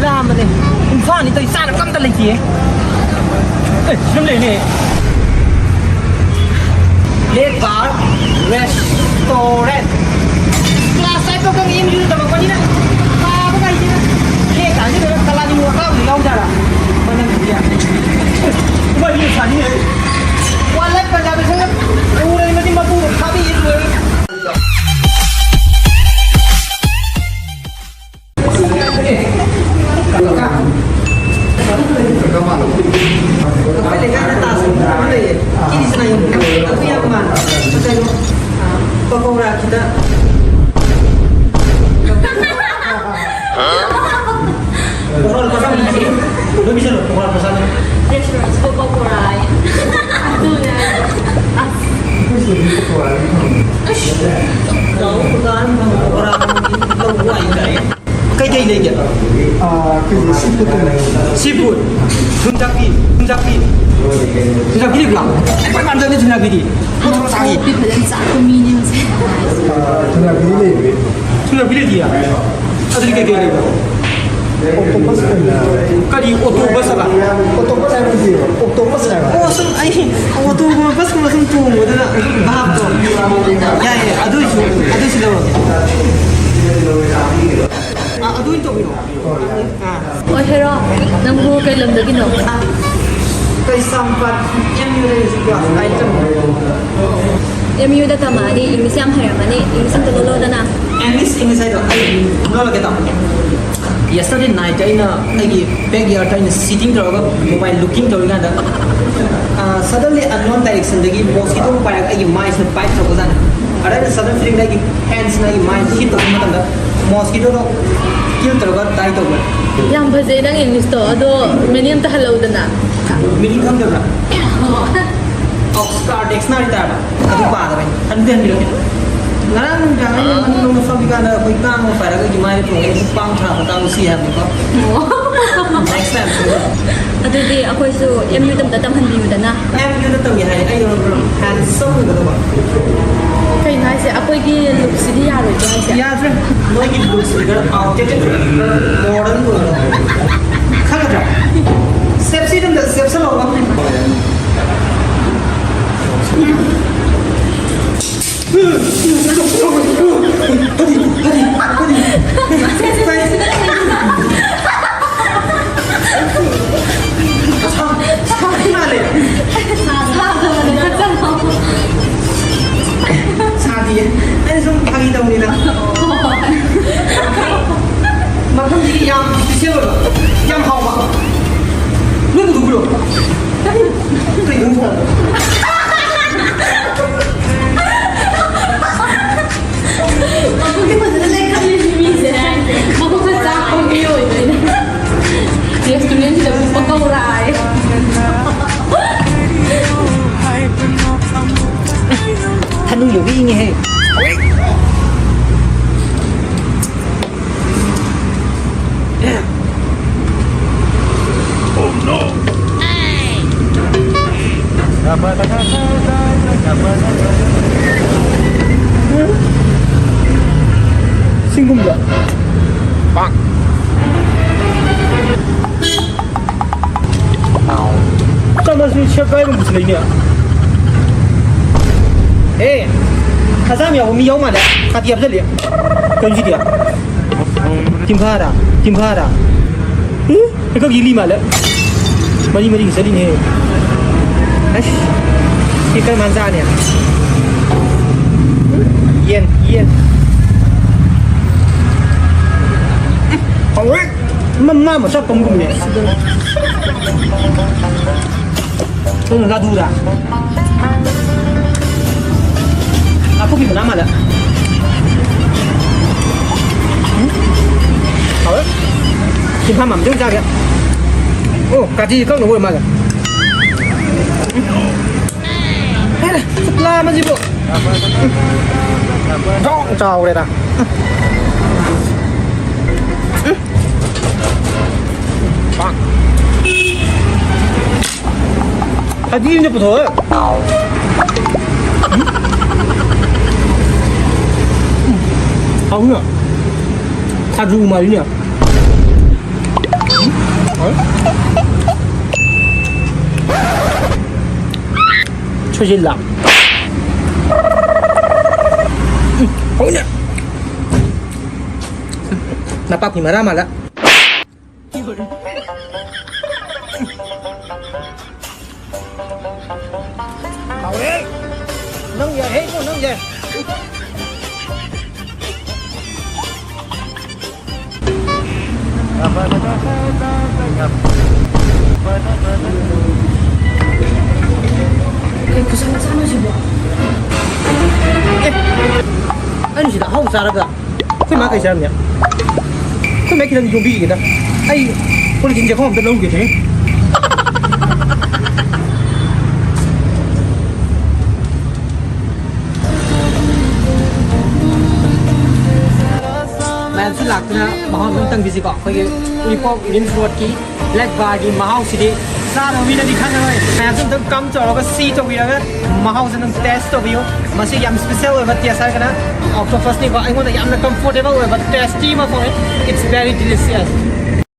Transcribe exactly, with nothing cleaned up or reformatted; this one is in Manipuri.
ꯆꯥꯝꯕꯅꯦ꯫ ꯏꯝꯐꯥꯜꯅꯤ ꯇꯧꯔꯤ, ꯆꯥꯅꯕ ꯑꯝꯇ ꯂꯩꯇꯦ꯫ ꯑꯦ, ꯁꯤ ꯑꯃ ꯂꯩꯅꯦ꯫ Lake Bar Restaurant꯫ Class five ꯐꯥꯎ ꯈꯪꯉꯤ, ꯑꯦꯝ ꯌꯨꯗ ꯇꯝꯃꯛꯄꯅꯤꯅ꯫ ꯄꯥꯕ ꯀꯥꯏꯁꯤꯅ꯫ Lake ꯀꯥꯁꯤ ꯂꯣꯏꯔ ꯀꯂꯥꯅꯤ ꯋꯥꯀꯥꯕꯨꯗꯤ ꯌꯥꯎꯖꯥꯔꯥ? ꯃꯅꯝꯁꯤꯗꯤ ꯌꯥꯝ꯫ ꯃꯣꯏꯗꯤ ꯁꯥꯅꯤ ꯍꯥꯏ꯫ Wildlife Conservation ꯎꯔꯦ ꯃꯁꯤ ꯃꯄꯨꯗꯣ ꯐꯥꯕꯤꯌꯦ ꯂꯣꯏꯔꯦ꯫ ꯑꯩꯈꯣꯏ ꯂꯩꯀꯥꯏꯗ ꯇꯥꯁ ꯑꯃ ꯂꯩꯌꯦ꯫ ꯀꯤꯂꯤꯆꯅꯥ ꯌꯣꯟꯕꯗꯣ꯫ ꯑꯗꯨ ꯌꯥꯝ ꯃꯥꯟꯕ꯫ ꯉꯁꯥꯏ, ꯑ, ꯄꯀꯧꯔꯥ ꯈꯤꯇ꯫ ꯄꯀꯧꯔꯥ ꯂꯨꯄꯥ ꯆꯥꯝꯃ ꯄꯤꯁꯦ꯫ ꯂꯣꯏ ꯄꯤꯁꯜꯂꯣ, ꯄꯀꯧꯔꯥ ꯂꯨꯄꯥ ꯆꯥꯝꯃ꯫ Restaurant ꯁꯤꯗ ꯄꯀꯧꯔꯥ ꯍꯥꯏ꯫ ꯑꯗꯨꯅꯦ ꯍꯥꯏꯁꯦ꯫ ꯑꯁ꯫ ꯑꯩꯈꯣꯏ ꯁꯤꯗꯗꯤ ꯄꯀꯧꯔꯥ ꯑꯗꯨꯝ ꯐꯪꯉꯦ꯫ ꯑꯁ꯫ ꯇꯧ, ꯗꯨꯀꯥꯟ ꯐꯪꯕ ꯄꯀꯧꯔꯥ ꯐꯪꯕ ꯂꯧꯕ ꯋꯥꯏ ꯀꯥꯏ꯫ ꯀꯩꯀꯩ ꯂꯩꯒꯦ? ꯑꯥ, ꯑꯩꯈꯣꯏꯒꯤ ꯁꯤ ꯐꯨꯗ ꯇꯧꯕ꯫ ꯁꯤ ꯐꯨꯗ? ꯊꯨꯝꯖꯥꯛꯄꯤ, ꯊꯨꯝꯖꯥꯛꯄꯤ꯫ ꯊꯨꯝꯖꯥꯛꯄꯤ ꯂꯩꯕ꯭ꯔꯥ? ꯑꯩ ꯈ꯭ꯋꯥꯏ ꯄꯥꯝꯖꯕꯅꯤ ꯊꯨꯝꯖꯥꯛꯄꯤꯗꯤ꯫ ꯃꯣꯠ ꯊꯣꯛꯂ ꯆꯥꯒꯦ꯫ ꯅꯀꯣꯛꯇꯤ ꯐꯖꯅ ꯆꯥꯛꯄ ꯃꯤꯅꯦ ꯃꯁꯦ꯫ ꯑꯥ, ꯊꯨꯝꯖꯥꯛꯄꯤꯗꯤ ꯂꯩꯕꯅꯦ꯫ ꯊꯨꯝꯖꯥꯛꯄꯤ ꯂꯩꯇꯤꯌꯦ? ꯑꯗꯨꯗꯤ ꯀꯩꯀꯩ ꯂꯩꯕ? ꯑꯣꯛꯇꯣꯄꯁ ꯂꯩꯕꯅꯦ꯫ ꯀꯔꯤ ꯑꯣꯛꯇꯣꯄꯁ ꯍꯥꯏꯕ? ꯑꯣꯛꯇꯣꯄꯁ ꯍꯥꯏꯕ ꯅꯠꯇꯦ, ꯑꯣꯛꯇꯣꯄꯁ ꯍꯥꯏꯕ꯫ ꯑꯣ, ꯁꯨꯝ ꯑꯩ ꯑꯣꯛꯇꯣꯄꯁꯀꯨꯝꯕ ꯁꯨꯝ ꯇꯣꯡꯕꯗꯨꯗ ꯚꯥꯞꯇꯣ꯫ ꯌꯥꯏꯌꯦ, ꯑꯗꯨꯏꯁꯨ, ꯑꯗꯨꯏꯁꯨ ꯂꯧꯔꯒꯦ꯫ ꯑ, ꯑꯗꯨ ꯑꯣꯏꯅ ꯇꯧꯕꯤꯔꯣ꯫ ꯑ꯫ ꯑꯣ, ꯍꯦꯔꯣ, ꯅꯪꯕꯨ ꯀꯩ ꯂꯝꯗꯒꯤꯅꯣ? ꯑ, ꯀꯩꯁꯥꯝꯄꯥꯠ ꯑꯦꯝ ꯌꯨꯗꯒꯤ ꯀ꯭ꯂꯥꯁ ꯑꯥꯏꯠ ꯇꯝꯕ꯫ ꯑꯦꯝ ꯌꯨꯗ ꯇꯝꯃꯛꯑꯗꯤ ꯏꯪꯂꯤꯁ ꯌꯥꯝ ꯍꯩꯔꯝꯃꯅꯤ꯫ ꯏꯪꯂꯤꯁ ꯑꯝꯇ ꯂꯣꯜꯂꯛꯑꯣꯗꯅ꯫ ꯏꯪꯂꯤꯁ, ꯏꯪꯂꯤꯁ ꯍꯥꯏꯗꯣ ꯑꯩ ꯂꯣꯜꯂꯛꯀꯦ ꯇꯥꯃꯣ꯫ Yesterday night ꯑꯩꯅ ꯑꯩꯒꯤ backyard ꯑꯩꯅ sitting ꯇꯧꯔꯒ mobile looking ꯇꯧꯔꯤꯀꯥꯟꯗ, ꯑ, suddenly unknown directionꯗꯒꯤ mosquito ꯑꯃ ꯄꯥꯏꯔꯒ ꯑꯩꯒꯤ ꯃꯥꯏꯁꯤꯗ bite ꯇꯧꯔꯛꯄꯖꯥꯠꯅꯤ꯫ ꯑꯗ ꯑꯩꯅ sudden feelingꯗ ꯑꯩꯒꯤ handsꯅ ꯑꯩꯒꯤ ꯃꯥꯏꯁꯤꯗ hit ꯇꯧꯕ ꯃꯇꯝꯗ mosquitoꯗꯣ kill ꯇꯧꯔꯒ die ꯇꯧꯕ꯫ ꯌꯥꯝ ꯐꯖꯩ ꯅꯪ ꯏꯪꯂꯤꯁꯇꯣ, ꯑꯗꯣ meaning ꯑꯝꯇ ꯍꯜꯂꯛꯎꯗꯅ꯫ Meaning ꯈꯪꯗꯕ꯭ꯔꯥ? Oxford dictionary ꯇꯥꯔꯕ? ꯑꯗꯨ ꯄꯥꯗꯕꯩ꯫ ꯑꯗꯨꯗꯤ ꯍꯟꯕꯤꯔꯛꯀꯦ꯫ ꯉꯔꯥꯡ ꯅꯨꯡꯗꯥꯡ ꯑꯩꯅ ꯃꯅꯤꯡꯂꯣꯝꯗ ꯐꯝꯃꯤꯀꯥꯟꯗ ꯑꯩꯈꯣꯏ ꯀꯥꯡ ꯑꯃ ꯄꯥꯏꯔꯒ ꯑꯩꯒꯤ ꯃꯥꯏꯗ ꯊꯣꯡꯉꯦ꯫ ꯑꯩꯁꯦ ꯄꯥꯡ ꯊꯥꯕ ꯀꯥꯡ ꯁꯤ ꯍꯥꯏꯕꯅꯤꯀꯣ꯫ ꯑꯣ꯫ Next time ꯁꯣꯏꯗꯅ꯫ ꯑꯗꯨꯗꯤ ꯑꯩꯈꯣꯏꯁꯨ ꯑꯦꯝ ꯌꯨꯗ ꯑꯝꯇ ꯇꯝꯍꯟꯕꯤꯌꯨꯗꯅ꯫ ꯑꯦꯝ ꯌꯨꯗ ꯇꯝꯒꯦ ꯍꯥꯏꯔꯗꯤ ꯑꯩ handsome ꯑꯣꯏꯒꯗꯕ꯫ ꯀꯩꯅꯣ ꯍꯥꯏꯁꯦ? ꯑꯩꯈꯣꯏꯒꯤ ꯂꯨꯛꯁꯤꯗꯤ ꯌꯥꯔꯣꯏꯗ꯭ꯔꯣ ꯍꯥꯏꯁꯦ? ꯌꯥꯗ꯭ꯔꯦ꯫ ꯅꯣꯏꯒꯤ ꯂꯨꯛꯁꯤꯗꯤ ꯈꯔ ꯑꯥꯎꯠꯗꯦꯇꯦꯗ ꯑꯣꯏꯔꯦ꯫ ꯃꯣꯗꯔꯟ ꯑꯣꯏꯔꯦ꯫ ꯈꯪꯒꯗ꯭ꯔꯥ? ꯁꯦꯞꯁꯤ ꯑꯗꯨꯝ ꯁꯦꯞꯁꯜꯂꯛꯑꯣ꯫ ꯁꯥ-, ꯁꯥꯕ ꯃꯥꯜꯂꯦ꯫ ꯁꯥꯗꯤꯌꯦ꯫ ꯑꯩꯅ ꯁꯨꯝ ꯐꯥꯒꯤ ꯇꯧꯅꯤꯗ꯫ ꯃꯐꯝꯁꯤ ꯌꯥꯝ ꯏꯁꯄꯤꯁꯦꯜ ꯑꯣꯏꯕ, ꯌꯥꯝ ꯍꯥꯎꯕ꯫ ꯂꯣꯏ ꯄꯨꯊꯣꯛꯄꯤꯔꯣ꯫ ꯀꯩꯅꯣ ꯁꯥꯗꯣ? ꯃꯈꯣꯡꯁꯦ ꯐꯖꯅ ꯂꯩꯈꯠꯂꯦ ꯃꯤꯁꯦ꯫ ꯃꯈꯣꯡꯁꯦ ꯆꯥꯛꯄ ꯃꯤ ꯑꯣꯏꯗꯣꯏꯅꯦ꯫ ꯔꯦꯁꯇꯨꯔꯦꯟꯁꯤꯗ ꯄꯨꯄ ꯀꯧꯔꯛꯑꯦ꯫ ꯊꯅꯨ ꯌꯧꯕꯤꯅꯦꯍꯦ꯫ Oh no! ꯁꯤꯡꯒꯨꯝꯕ꯫ ꯆꯥꯃꯁ ꯁꯦꯒꯥꯏꯕ ꯑꯃꯁꯨ ꯂꯩꯅꯦ꯫ ꯑꯦ, ꯈꯖꯥꯝ ꯌꯥꯎꯕ ꯃꯤ ꯌꯥꯎ ꯃꯥꯜꯂꯦ꯫ ꯀꯥꯇꯤ ꯍꯥꯞꯆꯜꯂꯤ꯫ ꯀꯩꯅꯣ ꯁꯤꯗꯤ? ꯇꯤꯝꯐꯥꯔꯥ? ꯇꯤꯝꯐꯥꯔꯥ? ꯎ? ꯑꯩꯈꯣꯏꯒꯤ ꯂꯤ ꯃꯥꯜꯂꯦ꯫ ꯃꯔꯤ ꯃꯔꯤꯒꯤ ꯆꯠꯂꯤꯅꯦ꯫ ꯑꯁ, ꯁꯤ ꯀꯔꯝ ꯀꯥꯟ ꯆꯥꯅꯤ? ꯌꯦꯟ, ꯌꯦꯟ꯫ ꯍꯥꯎꯋꯦ꯫ ꯃꯃꯥ ꯃꯆꯥ ꯄꯪꯒꯨꯝꯅꯦ꯫ ꯀꯩꯅꯣ ꯂꯥꯗꯨꯔꯥ? ꯅꯥꯀꯨꯞꯄꯤ ꯃꯅꯥ ꯃꯥꯜꯂꯦ꯫ ꯎꯝ? ꯍꯥꯎꯋꯦ꯫ ꯆꯤꯡꯐꯥ ꯃꯥꯟꯕꯗꯤ ꯑꯗꯨꯝ ꯆꯥꯒꯦ꯫ ꯑꯣ, ꯀꯥꯇꯤ ꯀꯛꯅꯕ ꯑꯣꯏꯔ ꯃꯥꯜꯂꯦ꯫ ꯎꯝ꯫ ꯍꯦꯔꯦ, ꯁꯨꯛꯂꯥ ꯑꯃꯁꯤꯕꯨ꯫ ꯎꯝ꯫ ꯆꯥꯎ-, ꯆꯥꯎꯔꯦꯗ꯫ ꯎꯝ꯫ ꯎꯝ꯫ ꯐꯗꯤꯝꯁꯦ ꯄꯨꯊꯣꯛꯑꯣ꯫ ꯎꯝ? ꯍꯥꯎꯅ꯫ ꯈꯥꯖꯨ ꯃꯥꯜꯂꯤꯅꯦ꯫ ꯁꯣꯏꯖꯤꯜꯂ꯫ ꯎꯝ, ꯍꯥꯎꯅ꯫ ꯅꯄꯥꯛꯄꯤ ꯃꯔꯥ ꯃꯥꯜꯂ꯫ ꯍꯥꯎꯔꯦ꯫ ꯅꯪ ꯌꯥꯏꯍꯦ ꯏꯕꯨꯡ, ꯅꯪ ꯌꯥꯏ꯫ ꯀꯩ ꯈꯨꯆꯥ ꯃꯆꯥꯅꯣ ꯁꯤꯕꯣ? ꯑꯦ, ꯑꯩꯅ ꯁꯤꯗ ꯑꯍꯥꯎꯕ ꯆꯥꯔꯒ ꯑꯩꯈꯣꯏ ꯃꯥ ꯀꯩ ꯆꯥꯔꯝꯅꯤ? ꯑꯩꯈꯣꯏ ꯃꯥ ꯈꯤꯇꯪ ꯌꯣꯝꯕꯤꯒꯦꯗ꯫ ꯑꯩ ꯄꯣꯂꯤꯊꯤꯟ ꯆꯦꯈꯥꯎ ꯑꯝꯇ ꯂꯧꯔꯨꯒꯦ꯫ ꯃꯌꯥꯝꯁꯨ ꯂꯥꯛꯇꯨꯅ ꯃꯍꯥꯎ ꯑꯗꯨꯝ ꯇꯪꯕꯤꯁꯤꯀꯣ꯫ ꯑꯩꯈꯣꯏꯒꯤ ꯎꯔꯤꯄꯣꯛ ꯔꯤꯝꯁ ꯔꯣꯗꯀꯤ ꯕ꯭ꯂꯦꯛ ꯕꯥꯔꯒꯤ ꯃꯍꯥꯎꯁꯤꯗꯤ ꯆꯥꯗꯕ ꯃꯤꯅꯗꯤ ꯈꯪꯉꯔꯣꯏ꯫ ꯃꯌꯥꯝꯁꯨ ꯑꯝꯇꯪ ꯀꯝ ꯇꯧꯔꯒ ꯁꯤ ꯇꯧꯕꯤꯔꯒ ꯃꯍꯥꯎꯁꯦ ꯑꯗꯨꯝ ꯇꯦꯁ ꯇꯧꯕꯤꯌꯨ꯫ ꯃꯁꯤ ꯌꯥꯝ ꯁ꯭ꯄꯦꯁꯦꯜ ꯑꯣꯏꯕ ꯇꯦꯁ ꯍꯥꯏꯔꯒꯅ ꯑꯣꯛꯇꯣꯄꯁꯅꯤꯀꯣ꯫ ꯑꯩꯉꯣꯟꯗ ꯌꯥꯝꯅ ꯀꯝꯐꯣꯔꯇꯦꯕꯜ ꯑꯣꯏꯕ ꯇꯦꯁꯇꯤ ꯑꯃ ꯐꯪꯉꯦ꯫ It's very delicious꯫